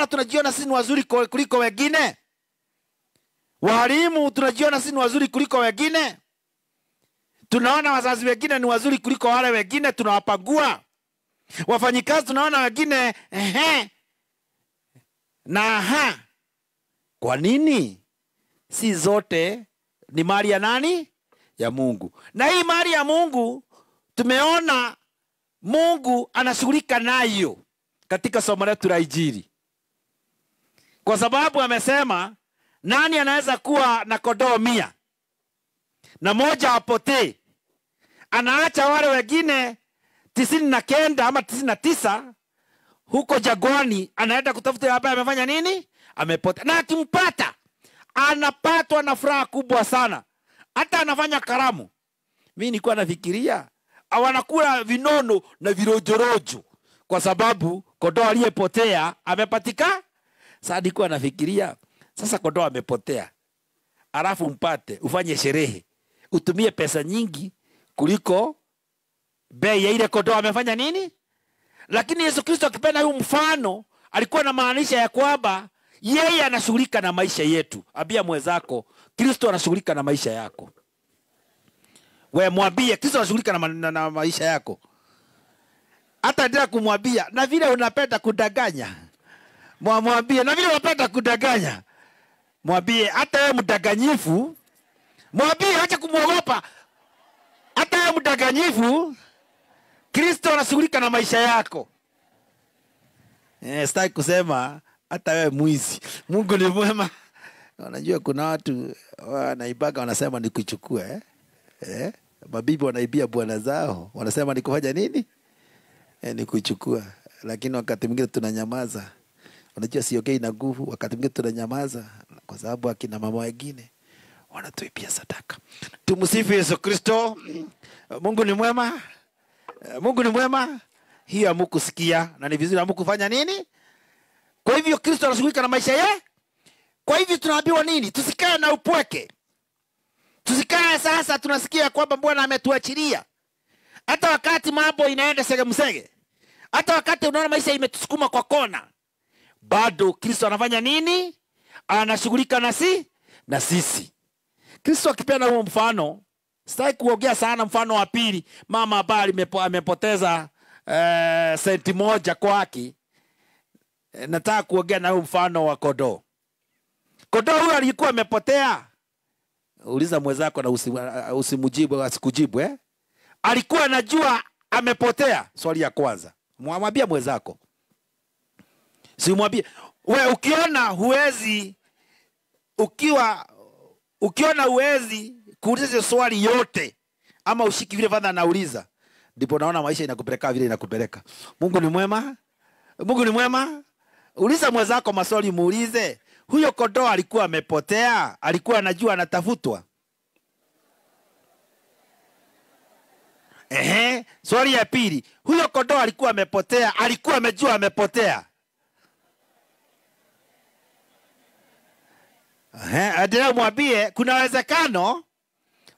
Mbona tunajiona sisi ni wazuri kuliko wengine? Walimu tunajiona sisi ni wazuri kuliko wengine. Tunaona wazazi wengine ni wazuri kuliko wale wengine, tunawapagua. Wafanyikazi tunaona wengine ehe na aha. Kwa nini? Si zote ni mali ya nani? Ya Mungu. Na hii mali ya Mungu tumeona Mungu anashughulika nayo katika somo letu la Injili. Kwa sababu amesema nani anaweza kuwa na kondoo 100 na moja apotee, anaacha wale wengine 99 ama 99 huko jagwani, anaenda kutafuta hapa amefanya nini? Amepotea. Na akimpata anapatwa na furaha kubwa sana, hata anafanya karamu. Mimi nilikuwa nafikiria wanakula vinono na virojorojo kwa sababu kondoo aliyepotea amepatika. Sasa nilikuwa nafikiria, sasa kondoo amepotea, alafu mpate ufanye sherehe, utumie pesa nyingi kuliko bei ya ile kondoo amefanya nini? Lakini Yesu Kristo akipenda huu mfano alikuwa na maanisha ya kwamba yeye anashughulika na maisha yetu. Ambia mwenzako, Kristo anashughulika na maisha yako. We mwambie Kristo anashughulika na maisha yako. Hata endelea kumwambia, na vile unapenda kudanganya. Mwambie na vile unapenda kudanganya. Mwambie hata wewe mdanganyifu. Mwambie acha kumuogopa. Hata wewe mdanganyifu, Kristo anashughulika na maisha yako. Sitaki kusema hata wewe mwizi. Mungu ni mwema. Unajua kuna watu wanaibaga wanasema nikuchukue, eh? Mabibi wanaibia bwana zao, wanasema nikufanya nini? Nikuchukua. Lakini wakati mwingine tunanyamaza. Unajua siongei na nguvu, wakati mwingine tunanyamaza kwa sababu akina mama wengine wanatuibia sadaka. Tumsifu Yesu Kristo. Mungu ni mwema. Mungu ni mwema. Hiyo hamkusikia na ni vizuri hamkufanya nini? Kwa hivyo Kristo anashughulika na maisha ye. Kwa hivyo tunaambiwa nini? Tusikae na upweke. Tusikae sasa tunasikia kwamba Bwana ametuachilia. Hata wakati mambo inaenda sege msege, hata wakati unaona maisha imetusukuma kwa kona, bado Kristo anafanya nini? Anashughulika na sisi. Kristo akipeana huo mfano, sitaki kuongea sana mfano wa pili, mama ambaye amepoteza senti 1 kwake. Nataka kuongea na huo mfano wa kondoo. Kondoo huyo alikuwa amepotea. Uliza mwenzako na usimjibu, asikujibu, eh? Alikuwa anajua amepotea. Swali ya kwanza, mwambie mwenzako. Simwambie wewe ukiona huwezi, ukiona huwezi kuuliza swali yote ama ushiki vile fadha anauliza, ndipo naona maisha inakupeleka vile inakupeleka. Mungu ni mwema. Mungu ni mwema. Uliza mwenzako maswali, muulize huyo kondoo alikuwa amepotea, alikuwa anajua anatafutwa? Swali ya pili, huyo kondoo alikuwa amepotea, alikuwa amejua amepotea? Endelea mwambie kuna uwezekano,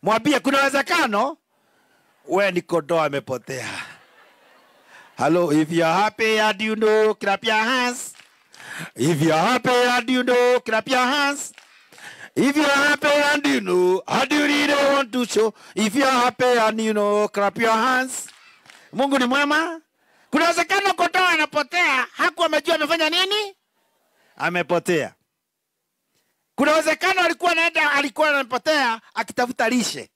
mwambie kuna uwezekano wewe ni kondoo amepotea. Hello, if you are happy and you know, clap your hands. If you are happy and you know, clap your hands. If you are happy and you know, how do you really want to show? If you are happy and you know, clap your hands. Mungu ni mwema. Kuna uwezekano kondoo anapotea, hakuwa amejua amefanya nini? Amepotea. Kuna uwezekano alikuwa anaenda, alikuwa anapotea akitafuta lishe.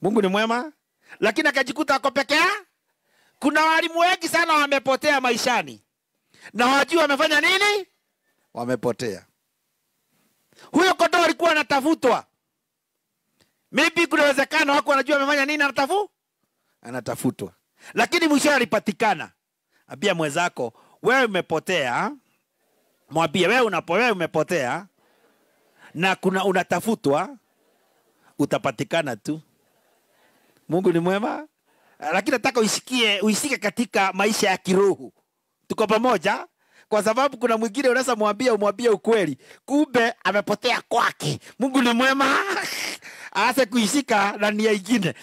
Mungu ni mwema. Lakini akajikuta ako peke yake. Kuna walimu wengi sana wamepotea maishani na hawajui wamefanya nini? Wamepotea. Huyo kondoo alikuwa anatafutwa. Maybe kuna uwezekano hakuwa anajua amefanya nini, anatafutwa. Lakini mwisho alipatikana. Ambia mwenzako, wewe umepotea. Mwambie wewe wewe umepotea na kuna unatafutwa, utapatikana tu. Mungu ni mwema. Lakini nataka uishike katika maisha ya kiroho. Tuko pamoja? Kwa sababu kuna mwingine unaweza mwambia, umwambie ukweli, kumbe amepotea kwake. Mungu ni mwema. Aase kuishika na nia ingine.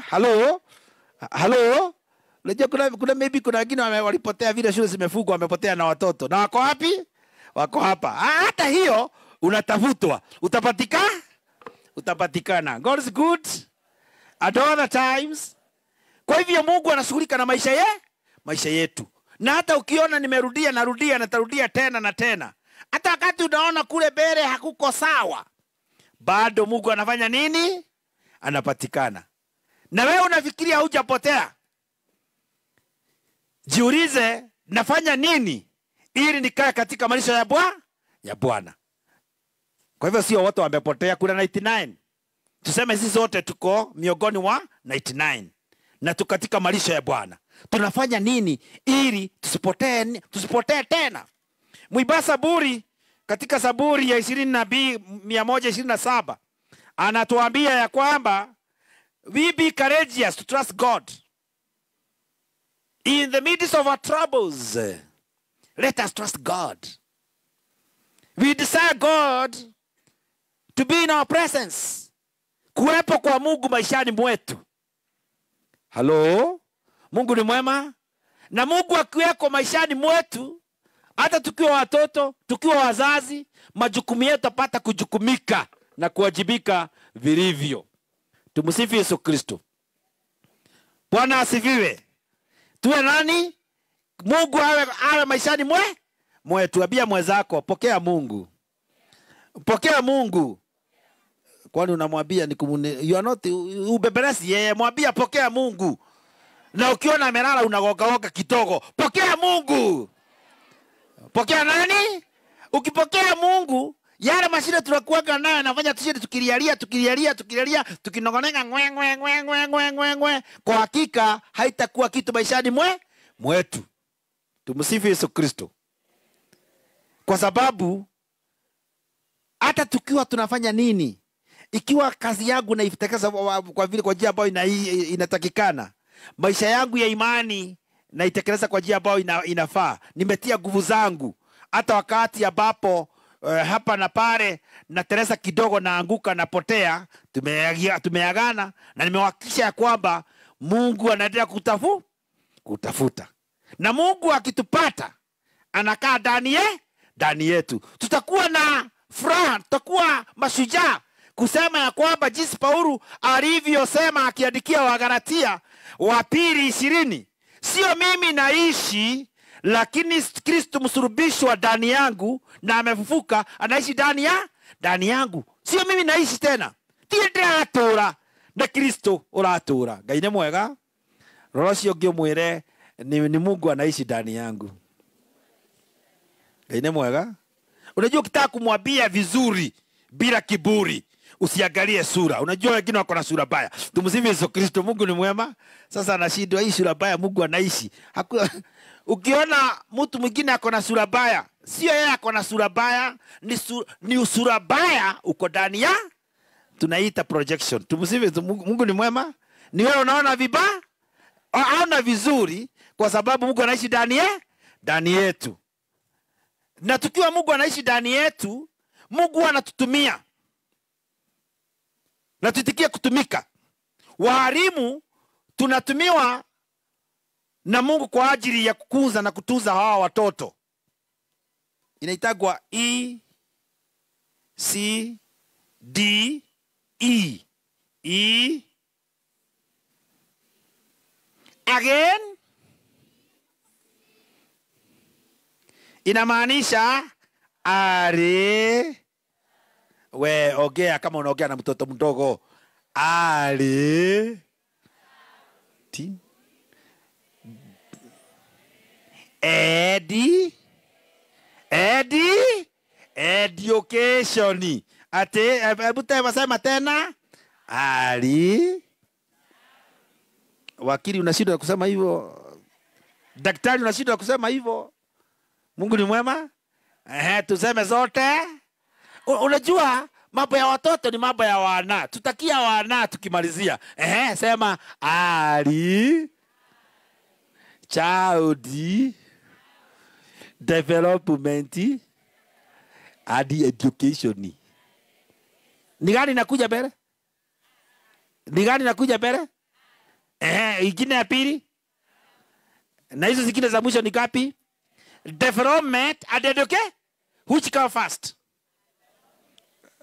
Hello? Hello? Unajua kuna maybe kuna wengine walipotea vile shule zimefungwa, wamepotea na watoto. Na wako wapi? Wako hapa. Hata hiyo unatafutwa. Utapatikana. God is good at all the times. Kwa hivyo Mungu anashughulika na maisha yetu. Na hata ukiona nimerudia, narudia, natarudia tena na tena. Hata wakati unaona kule mbele hakuko sawa, bado Mungu anafanya nini? Anapatikana. Na wewe unafikiria hujapotea. Jiulize, nafanya nini ili nikae katika malisho ya Bwana? Ya Bwana. Kwa hivyo sio wote wamepotea, kuna 99. Tuseme sisi wote tuko miongoni wa 99 na tuko katika malisho ya Bwana. Tunafanya nini ili tusipotee tena? Mwimba Zaburi katika Zaburi ya 127 anatuambia ya kwamba we be courageous to trust God in the midst of our troubles. Let us trust God. We desire God to be in our presence. Kuwepo kwa Mungu maishani mwetu. Halo? Mungu ni mwema. Na Mungu akiweko maishani mwetu, hata tukiwa watoto, tukiwa wazazi, majukumu yetu apata kujukumika na kuwajibika vilivyo. Tumsifu Yesu Kristo. Bwana asifiwe. Tuwe nani? Mungu awe maishani mwetu. Ambia mwenzako, pokea Mungu. Pokea Mungu. Kwani unamwambia ni you are not ubebelesi yeye, mwambia pokea Mungu. Na ukiona amelala unagoga kidogo, pokea Mungu. Pokea nani? Ukipokea Mungu, yale mashine tunakuwa nayo yanafanya tushinde tukilialia, tukilialia, tukilialia, tukinongoneka ngwe ngwe ngwe ngwe ngwe ngwe ngwe. Kwa hakika haitakuwa kitu maishani mwetu. Tumsifu Yesu Kristo. Kwa sababu hata tukiwa tunafanya nini, ikiwa kazi yangu naitekeleza kwa vile kwa njia ambayo inatakikana, maisha yangu ya imani naitekeleza kwa njia ambayo inafaa, nimetia nguvu zangu, hata wakati ambapo hapa na pale nateleza kidogo, naanguka, napotea, tumeagana na nimehakikisha ya kwamba Mungu anaendelea kutafuta. Na Mungu akitupata anakaa ndani yetu. Tutakuwa na furaha, tutakuwa mashujaa kusema ya kwamba jinsi Paulo alivyosema akiandikia Wagalatia wa 2:20, sio mimi naishi, lakini Kristo msulubishwa ndani yangu na amefufuka, anaishi ndani yangu. Sio mimi naishi tena, ti ndiratura na Kristo uratura. Ngai ni mwega. Rora cio ngimwire ni Mungu anaishi ndani yangu. Ngai ni mwega. Unajua ukitaka kumwambia vizuri bila kiburi, usiangalie sura. Unajua wengine wako na sura baya. Tumsifu Yesu Kristo. Mungu ni mwema. Sasa anashindwa hii sura baya, Mungu anaishi. Ukiona mtu mwingine ako na sura baya, sio yeye ako na sura baya, ni sura baya uko ndani ya, tunaita projection. Tumsifu Mungu ni mwema. Ni wewe unaona vibaya, aona vizuri, kwa sababu Mungu anaishi ndani yetu. Na tukiwa Mungu anaishi ndani yetu, Mungu anatutumia. Na tuitikie kutumika. Walimu tunatumiwa na Mungu kwa ajili ya kukuza na kutunza hawa watoto. Inaitagwa E C D E. E again inamaanisha are. We ongea kama unaongea na mtoto mdogo. Ali T Edi Edi education. Ate hebu tena tena. Ali wakili unashindwa kusema hivyo, daktari unashindwa kusema hivyo. Mungu ni mwema. Tuseme zote. Unajua mambo ya watoto ni mambo ya wana. Tutakia wana tukimalizia. Sema ali child development and education. Ni gani nakuja mbele? Ni gani nakuja mbele? Ingine ya pili? Na hizo zingine za mwisho ni ngapi? Development and education. Which come first?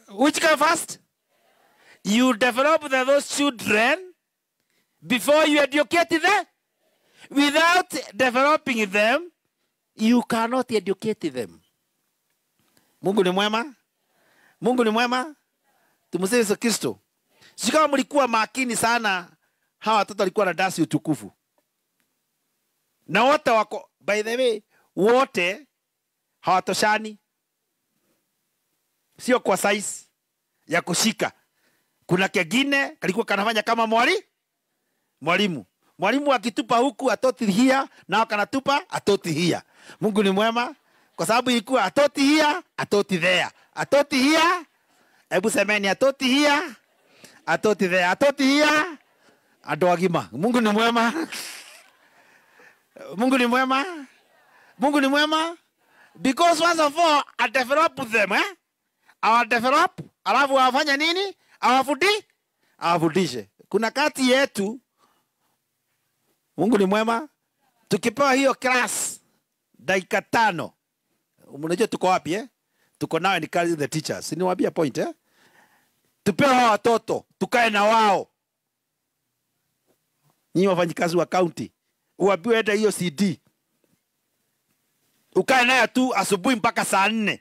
Which come first? You develop those children before you educate them. Without developing them, you cannot educate them. Mungu ni mwema. Mungu ni mwema. Tumsifu Yesu Kristo. Sio kama mlikuwa makini sana, hawa watoto walikuwa na dasi utukufu. Na wote wako, by the way, wote hawatoshani. Sio kwa size ya kushika. Kuna kengine kalikuwa kanafanya kama mwalimu. Mwalimu akitupa huku atoti hia, nao kanatupa atoti hia. Mungu ni mwema kwa sababu ilikuwa atoti hia, atoti there. Atoti hia, hebu semeni atoti hia, atoti there, atoti hia, andu agima. Mungu ni mwema. Mungu ni mwema. Mungu ni mwema. Because once of all, I develop them, eh? I develop, alafu wafanya nini? Awafundishe. Kuna kati yetu, Mungu ni mwema, tukipewa hiyo class dakika 5. Unajua tuko wapi, eh? Tuko nao encouraging the teachers. Niwaambia point, eh? Tupewe hawa watoto, tukae na wao. Nyinyi wafanyikazi wa county, uambiwe enda hiyo CD. Ukae nayo tu asubuhi mpaka saa 4.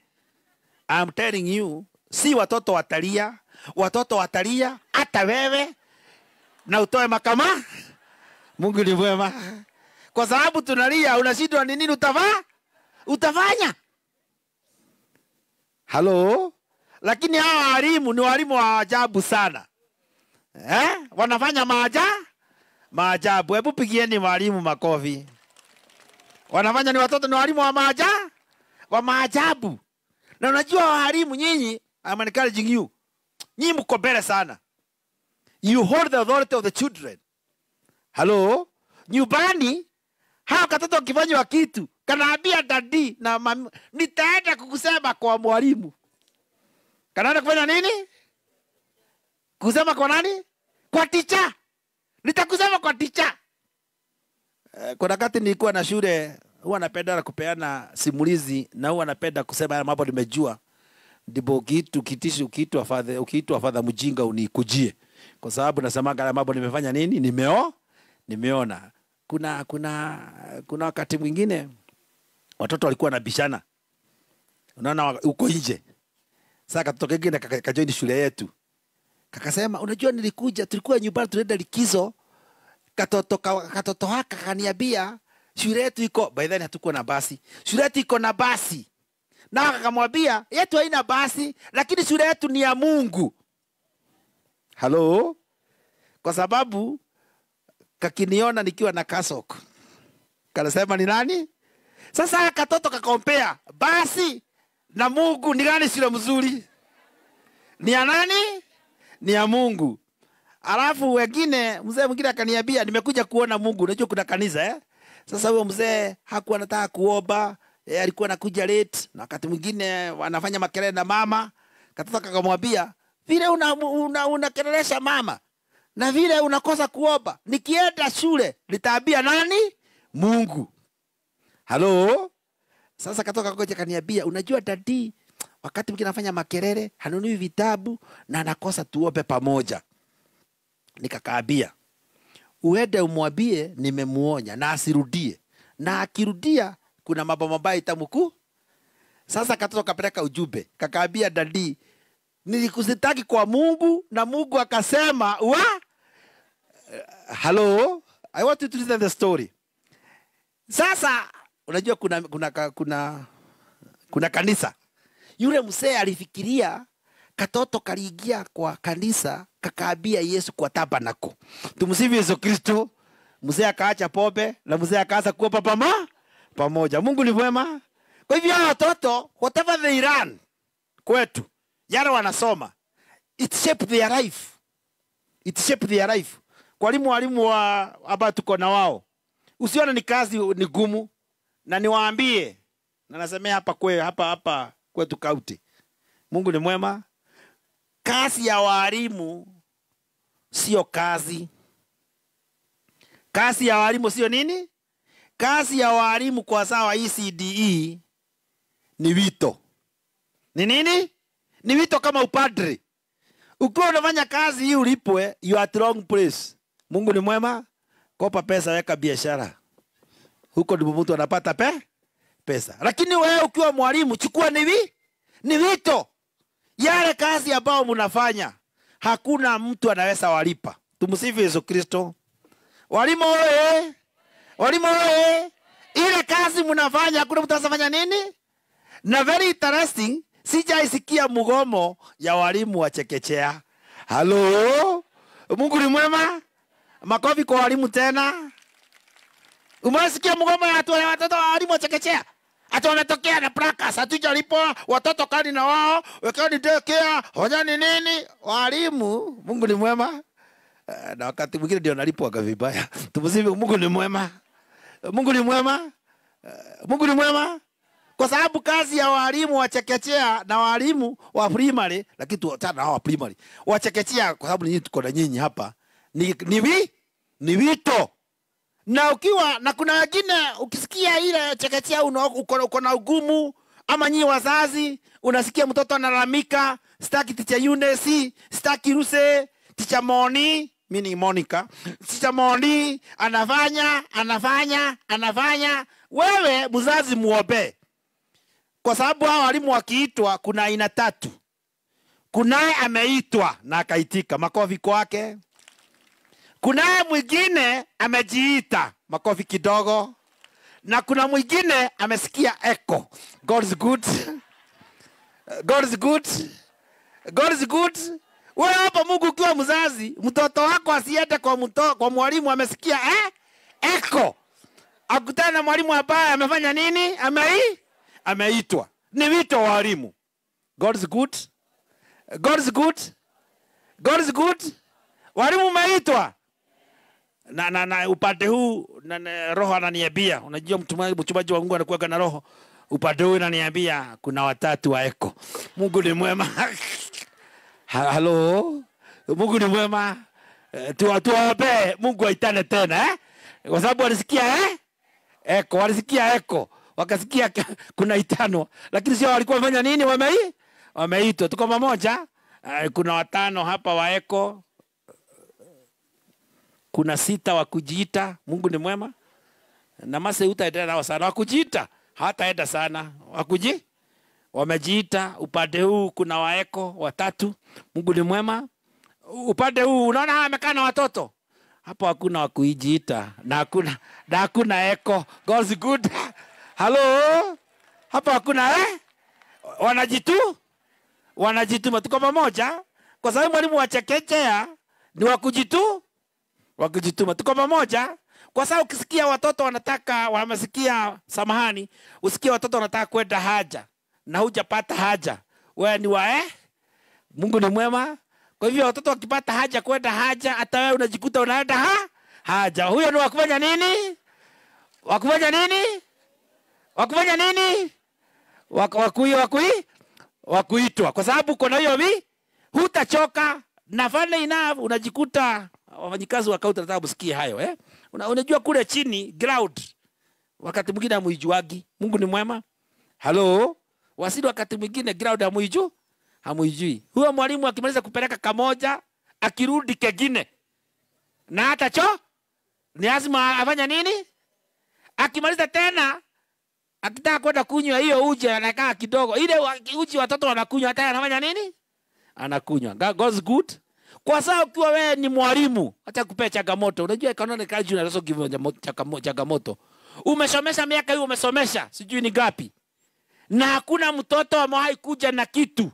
I'm telling you, si watoto watalia, watoto watalia hata wewe na utoe makama. Mungu ni mwema. Kwa sababu tunalia, unashindwa ni nini utafanya. Hello? Lakini hawa walimu ni walimu wa ajabu sana. Eh? Wanafanya maajabu. Hebu pigieni walimu makofi. Wanafanya ni watoto ni walimu wa wa maajabu. Na unajua walimu nyinyi, I'm encouraging you. Nyinyi mko mbele sana. You hold the authority of the children. Hello? Nyumbani hao katoto wakifanywa kitu, kanaambia daddy na mami, nitaenda kukusema kwa mwalimu. Kanaenda kufanya nini? Kusema kwa nani? Kwa teacher. Nitakusema kwa teacher. Kuna wakati nilikuwa na shule, huwa napenda kupeana simulizi na huwa napenda kusema haya mambo nimejua. Ndipo kitu kitisho ukiitwa father mjinga unikujie. Kwa sababu nasema haya mambo nimefanya nini? Nimeona. Kuna wakati mwingine watoto walikuwa wanabishana. Unaona uko nje. Sasa katoto kingine kajoin shule yetu. Kakasema, unajua nilikuja, tulikuwa nyumbani tunaenda likizo. Katoto haka kaniambia shule yetu iko, by then hatukuwa na basi. Shule yetu iko na basi. Na akamwambia yetu haina basi, lakini shule yetu ni ya Mungu. Hello? Kwa sababu kakiniona nikiwa na kasok. Kanasema ni nani? Sasa katoto kakompea basi na Mungu ni gani shule mzuri? Ni ya nani? Ni ya Mungu. Alafu wengine, mzee mwingine akaniambia nimekuja kuona Mungu. Unajua kuna kanisa, eh? Sasa huyo mzee hakuwa anataka kuomba, alikuwa anakuja late na wakati mwingine anafanya makelele na mama. Katoto kakamwambia, vile unakelelesha mama na vile unakosa kuomba, nikienda shule nitaambia nani? Mungu. Hello? Sasa katoka kakoja kaniambia, unajua daddy wakati mwingine anafanya makelele, hanunui vitabu na anakosa tuombe pamoja. Nikakaambia, uende umwambie nimemuonya na asirudie. Na akirudia kuna mambo mabaya itamku. Sasa katoto kapeleka ujumbe, kakaambia daddy, nilikusitaki kwa Mungu na Mungu akasema wa. Hello, I want you to listen the story. Sasa unajua kuna kanisa. Yule mzee alifikiria katoto kaliingia kwa kanisa kakaambia Yesu kwa tabernacle. Tumsifu Yesu Kristo. Mzee akaacha pombe na mzee akaanza kuomba pamoja. Mungu ni mwema. Kwa hivyo hao watoto whatever they run kwetu, yale wanasoma, it shape their life. It shape their life. Kwa walimu wa hapa tuko na wao, usione ni kazi ni gumu. Na niwaambie, na nasemea hapa kwe, hapa kwetu county. Mungu ni mwema. Kazi ya walimu sio kazi. Kazi ya walimu sio nini? Kazi ya walimu kwa sawa ECDE ni wito. Ni nini? Ni wito kama upadre. Ukiwa unafanya kazi hii ulipwe, you are at wrong place. Mungu ni mwema, kopa pesa, weka biashara. Huko ndipo mtu anapata pesa. Lakini wewe ukiwa mwalimu, chukua ni wito. Yale kazi ambayo mnafanya, hakuna mtu anaweza walipa. Tumsifu Yesu Kristo. Walimu oye! Walimu oye! Ile kazi mnafanya, hakuna mtu anaweza fanya nini? Na very interesting, sijaisikia mgomo ya walimu wa chekechea. Halo? Mungu ni mwema? Makofi kwa walimu tena. Umesikia mgomo ya watu watoto wa walimu wa chekechea? Hata wanatokea na plakas, hatujalipwa, watoto kani na wao, wekeni daycare, hojani nini? Walimu, Mungu ni mwema. Na wakati mwingine ndio nalipwa kwa vibaya. Tumsifu Mungu ni mwema. Mungu ni mwema. Mungu ni mwema. Kwa sababu kazi ya walimu wa chekechea na walimu wa primary, lakini tuachana na wa primary. Wa chekechea kwa sababu nyinyi tuko na nyinyi hapa, ni wito. Na ukiwa na kuna wengine ukisikia ile chekechea uko na ugumu, ama nyinyi wazazi unasikia mtoto analalamika, sitaki teacher Eunice, sitaki Ruse, teacher Moni, mimi ni Monica, teacher Moni anafanya. Wewe mzazi muombe. Kwa sababu hao walimu wakiitwa kuna aina tatu. Kunaye ameitwa na akaitika, makofi kwake. Kunaye mwingine amejiita, makofi kidogo. Na kuna mwingine amesikia echo. God is good. God is good. God is good. Wewe hapa Mungu ukiwa mzazi, mtoto wako asiende kwa mwalimu amesikia echo. Akutana na mwalimu ambaye amefanya nini? Ameitwa. Ni wito wa walimu. God is good. God is good. God is good. Walimu umeitwa. Na upande huu na roho ananiambia, unajua mchungaji wa Mungu anakuwa na roho. Upande huu ananiambia kuna watatu wa echo. Mungu ni mwema. Halo. Mungu ni mwema. Tuwaombe Mungu aitane tena eh? Kwa sababu walisikia echo, walisikia echo. Wakasikia kuna itano, lakini sio walikuwa wamefanya nini? Wameitwa. Tuko pamoja. Kuna watano hapa wa echo. Kuna sita wa kujiita. Mungu ni mwema. Na mase utaendelea nao sana. Wa kujiita hataenda sana. Wamejiita. Upande huu kuna waeko watatu. Mungu ni mwema. Upande huu unaona hawa wamekaa na watoto. Hapo hakuna wa kujiita na hakuna echo. God's good. Hello? Hapa hakuna Wanajituma. Tuko pamoja. Kwa sababu mwalimu wa chekechea ni wa kujituma. Tuko pamoja. Kwa sababu ukisikia watoto wanataka, wamesikia samahani, usikie watoto wanataka kwenda haja na hujapata haja, wewe ni wa Mungu ni mwema. Kwa hivyo watoto wakipata haja kwenda haja, hata wewe unajikuta unaenda haja. Huyo ni wa kufanya nini? Wa kufanya nini? Wa kufanya nini? Wa kuitwa. Kwa sababu kuna hiyo hutachoka na funny enough unajikuta wafanyikazi wa kaunti wanataka kusikia hayo Unajua kule chini ground wakati mwingine hamuijuagi. Mungu ni mwema. Hello. Wasili wakati mwingine ground hamuijui. Huyo mwalimu akimaliza kupeleka kamoja, akirudi kengine. Na hata cho ni lazima afanya nini? Akimaliza tena akitaka kwenda kunywa hiyo uji anakaa kidogo. Ile uji watoto wanakunywa hata anafanya nini? Anakunywa. God's good. Kwa sababu ukiwa wewe ni mwalimu, acha kupea changamoto. Unajua economic culture na give changamoto. Umesomesha miaka hiyo, umesomesha sijui ni ngapi. Na hakuna mtoto amewahi kuja na kitu.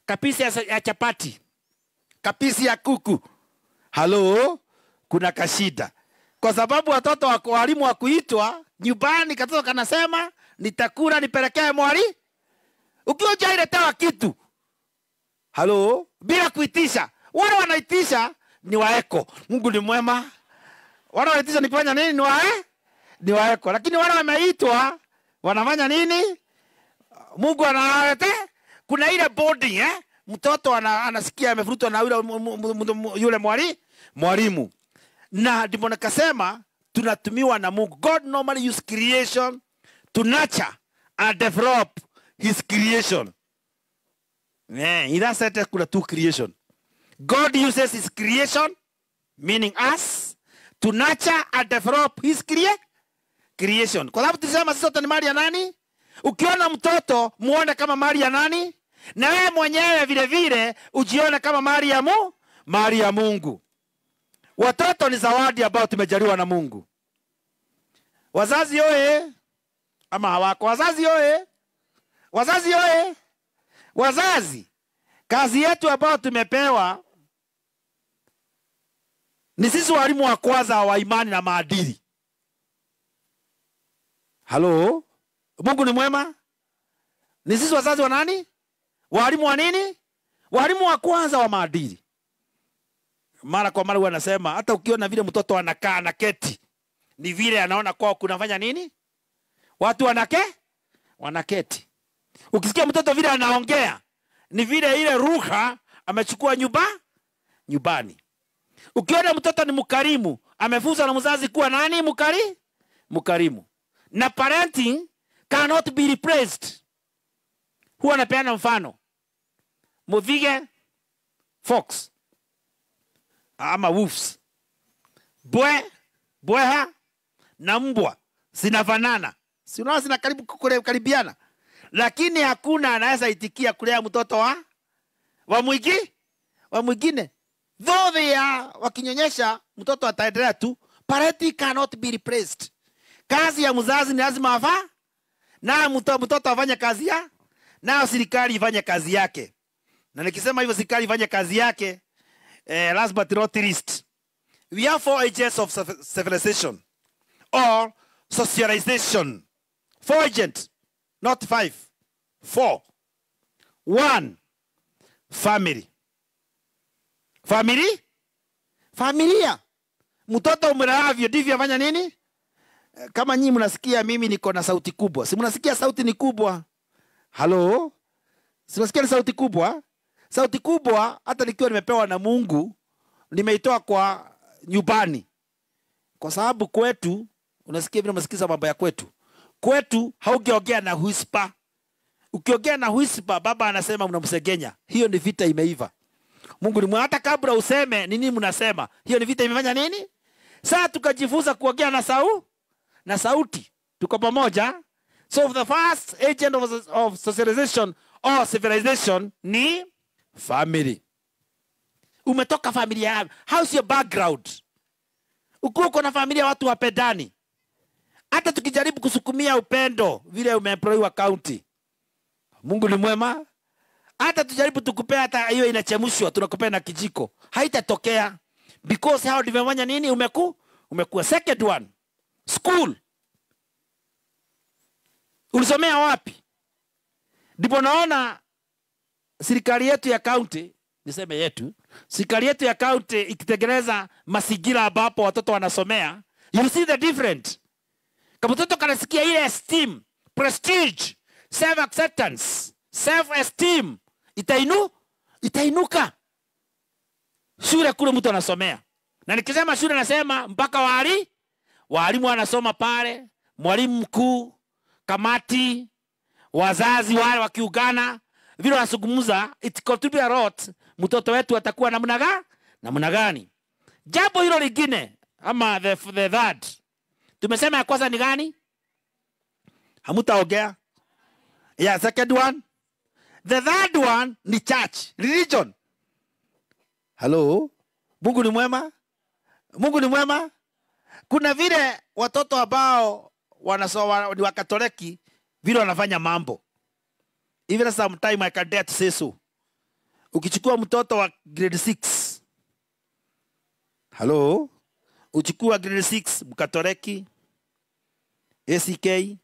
Kapisi ya chapati. Kapisi ya kuku. Hello, kuna kashida. Kwa sababu watoto wa walimu wa kuitwa nyumbani, katoto kanasema nitakula nipelekee mwali. Ukiwa hujaletewa kitu. Halo, bila kuitisha. Wale wanaitisha ni waeko. Mungu ni mwema. Wale wanaitisha ni kufanya nini? Ni waeko. Lakini wale wameitwa wanafanya nini? Mungu analete. Kuna ile boarding Mtoto anasikia amefurutwa na yule mwalimu. Na ndipo nikasema Tunatumiwa na Mungu. God normally use creation to nurture and develop his creation. Yeah, in that sentence kuna two creation. God uses his creation, meaning us, to nurture and develop his creation. Kwa sababu tulisema sisi sote ni mali ya nani? Ukiona mtoto muone kama mali ya nani? Na wewe mwenyewe vile vile ujione kama mali ya mali ya Mungu. Watoto ni zawadi ambayo tumejaliwa na Mungu. Wazazi oye, ama hawako. Wazazi oye. Wazazi oye. Wazazi, kazi yetu ambayo tumepewa ni sisi walimu wa kwanza wa imani na maadili. Halo? Mungu ni mwema? Ni sisi wazazi wa nani? Walimu wa nini? Walimu wa kwanza wa maadili. Mara kwa mara wanasema hata ukiona vile mtoto anakaa na keti, ni vile anaona kwao kunafanya nini? Watu wanaketi. Ukisikia mtoto vile anaongea, ni vile ile ruha amechukua nyumbani. Ukiona mtoto ni mkarimu, amefunzwa na mzazi kuwa nani? Mkarimu. Na parenting cannot be replaced. Huwa napeana mfano. Muthige fox ama wolves, bweha na mbwa zinafanana, si unaona zina karibu karibiana, lakini hakuna anaweza itikia kulea mtoto wa mwingine. Though they are wakinyonyesha, mtoto ataendelea tu. Parenting cannot be replaced. Kazi ya mzazi ni lazima afa na mtoto afanye kazi ya, na serikali ifanye kazi yake. Na nikisema hivyo serikali ifanye kazi yake, last but not least, we have 4 agents of civilization or socialization. 4 agents, not 5. 4. 1, family. Family? Familia. Mtoto umleavyo ndivyo afanya nini? Kama nyinyi mnasikia mimi niko na sauti kubwa. Si mnasikia sauti ni kubwa? Halo? Si mnasikia ni sauti kubwa? Sauti kubwa hata nikiwa nimepewa na Mungu, nimeitoa kwa nyumbani. Kwa sababu kwetu, unasikia vile unasikiza mambo ya kwetu. Kwetu haugeongea na whisper. Ukiongea na whisper, baba anasema mnamsegenya. Hiyo ni vita imeiva. Mungu ni mwema, hata kabla useme nini mnasema, hiyo ni vita imefanya nini? Sasa tukajifunza kuongea na na sauti. Tuko pamoja. So the first agent of socialization or civilization ni family. Umetoka familia yako. How's your background? Uko na familia watu wapendani. Hata tukijaribu kusukumia upendo vile umeemployiwa county. Mungu ni mwema. Hata tujaribu tukupea hata hiyo inachemshwa, tunakupea na kijiko. Haitatokea. Because how ndivyo nini umekuwa. Second one, school. Ulisomea wapi? Ndipo naona serikali yetu ya county, niseme yetu, serikali yetu ya county ikitengeneza mazingira ambapo watoto wanasomea, you see the difference. Kama mtoto kanasikia ile esteem, prestige, self acceptance, self esteem, itainuka. Shule kule mtu anasomea. Na nikisema shule nasema mpaka walimu wanasoma pale, mwalimu mkuu, kamati, wazazi wale wakiungana, vile wanazungumza, it contribute a lot. Mtoto wetu atakuwa namna gani? Jambo hilo lingine ama the third. Tumesema ya kwanza ni gani? Hamutaongea. Yeah, second one. The third one ni church, religion. Hello? Mungu ni mwema? Mungu ni mwema? Kuna vile watoto ambao wanasoma ni Wakatoliki vile wanafanya mambo. Even sometime I can dare to say so. Ukichukua mtoto wa grade 6. Hello? Uchukua grade 6 Mkatoliki, ACK,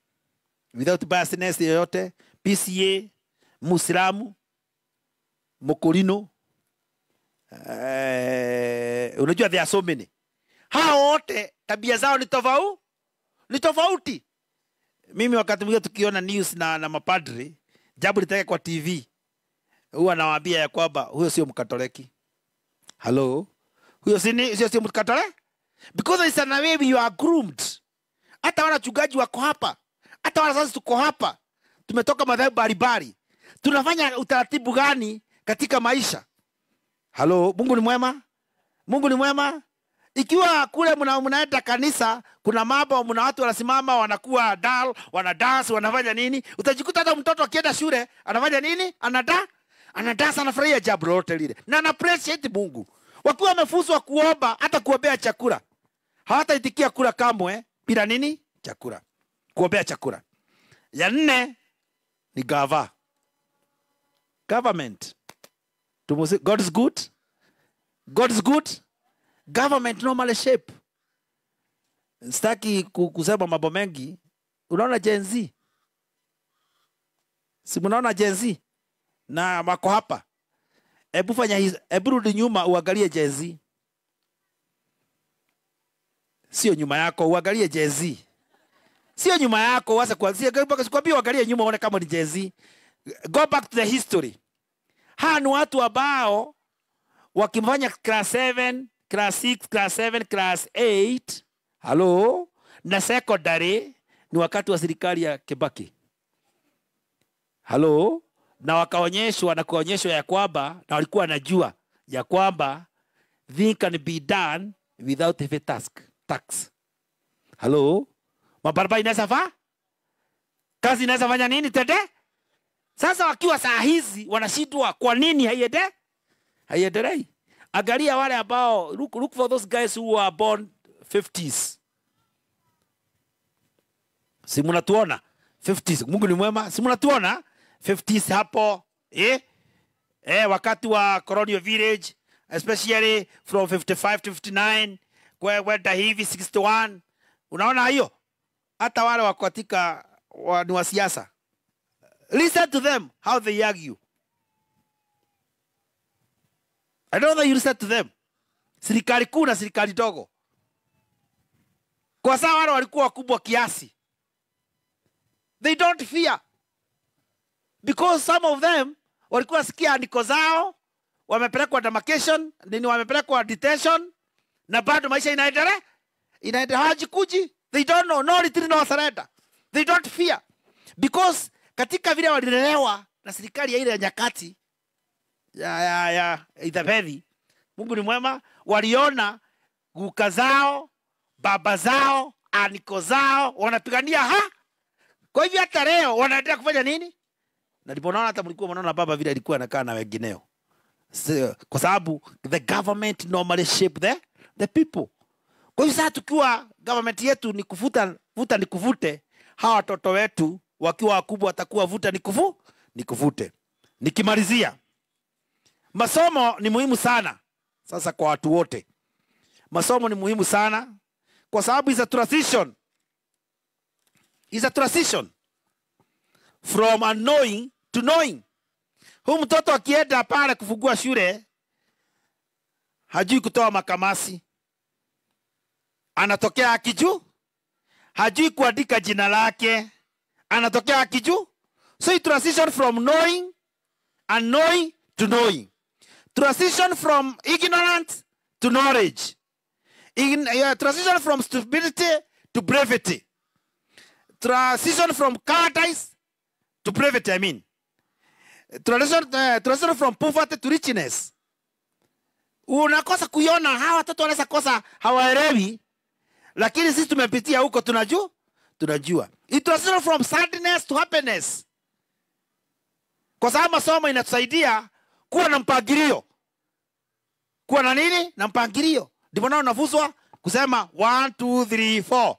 without biasness yoyote, PCA, Muislamu, Mokorino, unajua there are so many. Hao wote tabia zao ni tofauti. Ni tofauti. Mimi wakati mwingine tukiona news na mapadri, jambo litake kwa TV, huwa nawaambia ya kwamba huyo sio Mkatoliki. Hello? Huyo sio Mkatoliki? Because it's an way you are groomed. Hata wale wachungaji wako hapa, hata wale sasa tuko hapa, tumetoka madhehebu mbalimbali, tunafanya utaratibu gani katika maisha? Halo, Mungu ni mwema. Mungu ni mwema. Ikiwa kule mnaenda kanisa, kuna mambo, mna watu wanasimama, wanakuwa dal, wana dance, wanafanya nini? Utajikuta hata mtoto akienda shule, anafanya nini? Anadance, anafurahia jambo lolote lile. Na ana appreciate Mungu. Wakiwa wamefunzwa kuomba, hata kuombea chakula. Hawataitikia kula kamwe bila nini? Chakula. Kuombea chakula. Ya nne ni gava. Government. God is good. God is good. Government normally shape. Sitaki kusema mambo mengi. Unaona Gen Z? Si mnaona Gen Z? Na wako hapa. Hebu fanya hizo, hebu rudi nyuma uangalie Gen Z. Sio nyuma yako, uangalie Gen Z. Sio nyuma yako, uanze kuanzia, sikwambia uangalie nyuma uone kama ni Gen Z. Go back to the history. Hawa ni watu ambao wakifanya class 7, class 6, class 7, class 8, hello, na secondary ni wakati wa serikali ya Kibaki. Hello, na wakaonyeshwa na kuonyeshwa ya kwamba, na walikuwa wanajua ya kwamba thing can be done without heavy tax. Hello, mabarabara inaweza fa? Kazi inaweza fanya nini tende? Sasa wakiwa saa hizi wanashindwa kwa nini haiendelei? Angalia wale ambao, look for those guys who are born 50s. Si mnatuona 50s. Mungu ni mwema. Si mnatuona 50s hapo, eh? Wakati wa Colonial Village, especially from 55 to 59, kwenda hivi 61. Unaona hiyo? Hata wale wako katika ni wa siasa. Listen to them how they argue. I don't know you listen to them. Serikali kuu na serikali ndogo. Kwa sababu wale walikuwa wakubwa kiasi. They don't fear. Because some of them walikuwa sikia andiko zao, wamepelekwa demarcation, nini wamepelekwa detention, na bado maisha inaendelea. Inaendelea, hawajikuji. They don't know, no retreat, no surrender. They don't fear. Because katika vile walilelewa na serikali ya ile nyakati ya Ithabeli, Mungu ni mwema, waliona guka zao, baba zao, aniko zao wanapigania ha. Kwa hivyo hata leo wanaendelea kufanya nini? Na ndipo naona hata mlikuwa mnaona baba vile alikuwa anakaa na wengineo. So, kwa sababu the government normally shape the people. Kwa hivyo sasa tukiwa government yetu ni kuvuta, vuta ni kuvute, hawa watoto wetu wakiwa wakubwa watakuwa vuta ni kuvute. Nikimalizia, masomo ni muhimu sana sasa kwa watu wote. Masomo ni muhimu sana kwa sababu is a transition. Is a transition from unknowing to knowing. Huyu mtoto akienda pale kufungua shule hajui kutoa makamasi. Anatokea akijua, hajui kuandika jina lake. Anatokea akijua. So it transition from knowing and knowing to knowing. Transition from ignorance to knowledge. Transition from stupidity to brevity. Transition from cowardice to brevity, I mean. Transition from poverty to richness. Unakosa kuiona, hawa watoto wanaweza kosa, hawaelewi. Lakini sisi tumepitia huko, tunajua. Tunajua. It transition from sadness to happiness. Kwa sababu masomo inatusaidia kuwa na mpangilio. Kuwa na nini? Na mpangilio. Ndipo nao unafuzwa kusema 1 2 3 4.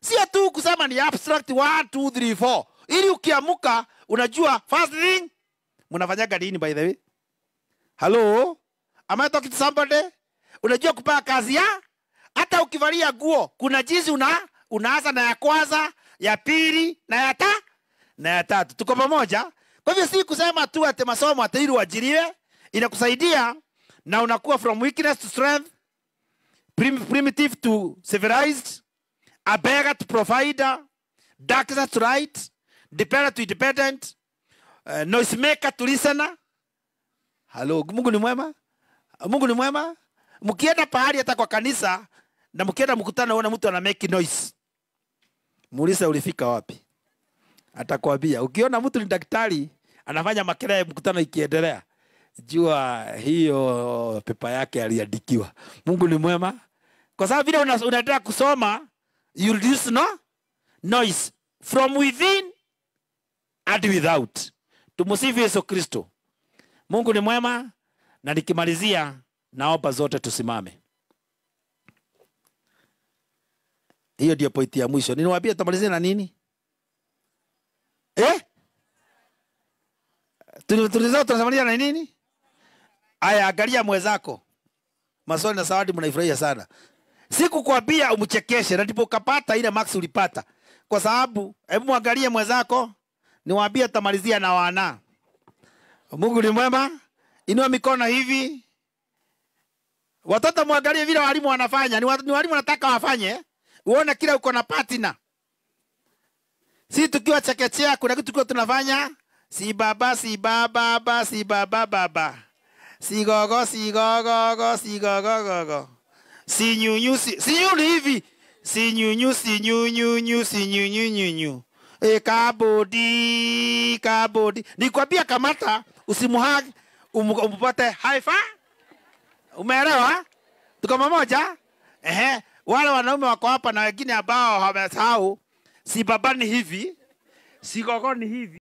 Sio tu kusema ni abstract 1 2 3 4. Ili ukiamuka unajua first thing mnafanyaga nini by the way? Hello? Am I talking to somebody? Unajua kupanga kazi ya? Hata ukivalia nguo kuna jinsi unaanza na ya kwanza, ya pili na ya na ya tatu. Tuko pamoja? Kwa hivyo si kusema tu ati masomo ati ili uajiriwe, inakusaidia na unakuwa from weakness to strength, primitive to civilized, a beggar to provider, darkness to light, dependent to independent, noisemaker to listener. Hello, Mungu ni mwema? Mungu ni mwema? Mkienda pahali hata kwa kanisa Na mkienda mkutano uone mtu ana make noise, muulize ulifika wapi, atakwambia. Ukiona mtu ni daktari anafanya makelele mkutano ikiendelea, jua hiyo pepa yake aliandikiwa. Mungu ni mwema, kwa sababu vile unaendelea kusoma, you reduce no noise from within and without. Tumusifu Yesu Kristo. Mungu ni mwema. Na nikimalizia, naomba zote tusimame. Hiyo ndio pointi ya mwisho. Niliwaambia tutamalizia na nini? Tunamalizia na nini? Aya, angalia mwenzako. Maswali na zawadi mnaifurahia sana. Sikukwambia umchekeshe na ndipo ukapata ile max ulipata. Kwa sababu hebu muangalie mwenzako, niwaambie tutamalizia na wana. Mungu ni mwema. Inua mikono hivi. Watoto muangalie vile walimu wanafanya. Ni walimu wanataka wafanye. Uone kila uko na partner. Si tukiwa chekechea kuna kitu tukiwa tunafanya, si baba si baba baba si baba baba. Si gogo si gogo si gogo gogo. Si nyunyu si nyunyu hivi. Si nyunyu si nyunyu si nyunyu nyunyu. E kabodi kabodi. Nikwambia kamata usimuhag umpate high five. Umeelewa? Tuko pamoja? Ehe. Wale wanaume wako hapa na wengine ambao hawamesahau, si baba ni hivi, si gogo ni hivi.